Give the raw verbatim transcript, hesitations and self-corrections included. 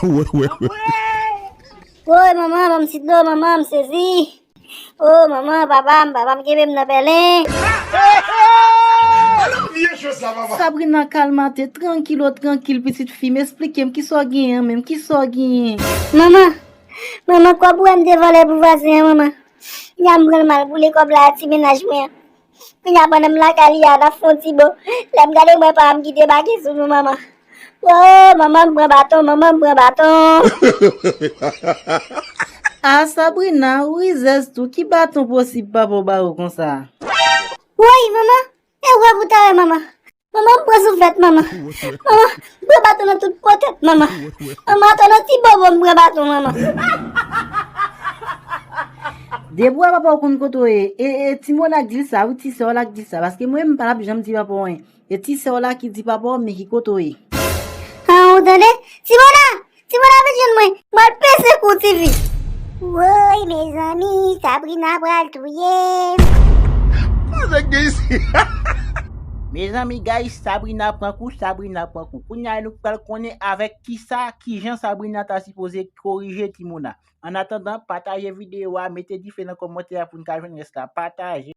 Woy, manman, ban m ti dlo, manman, m sezi. O, manman, papa m, papa m kenbe m nan pèlen. Sabrina, kalmate, trankilo, trankil, pitit fi m, esplike m kisa w genyen an menm, kisa w genyen? Manman, manman, kòb bwè m te vòlè pou vwazen an, manman. Kounya m pran l m al boule kòb la a ti mennaj mwen an. Kounya pandan m lakay li a, n ap fè yon ti bo. Lè m gade m wè pa m ki debake sou nou, manman. Wo, manman m pran baton, manman m pran baton. A Sabrina, ou rizèz tou, ki baton posib papa w ba ou konsa? Woy, manman, e wè pou ta wè, manman. Manman, m pran souflèt, manman. Manman, m pran baton nan tout po tèt, manman. Manman, atò nan ti bobo m pran baton, manman. Depi w wè papa w konn kote w ye. E, e, ti Mona k di l sa, wi, ti sè w la k di l sa. Paske mwen, m pa t ap janm di papa w anyen. E ti sè w la ki di papa w, men ki kote w ye. An, ou tande? Ti Mona! Ti Mona, vin jwenn mwen. Mwen pese kou ti fi. Woy, mezanmi, Sabrina pral touye m. Sa k gen isi? Mezanmi, guys, Sabrina pran kou, Sabrina pran kou. Kounya, nou pral konnen avèk kisa, kijan Sabrina ta sipoze korije ti Mona. Annatandan, pataje videyo a, mete dife nan kòmantè a pou n ka jwenn rès la. Pataje.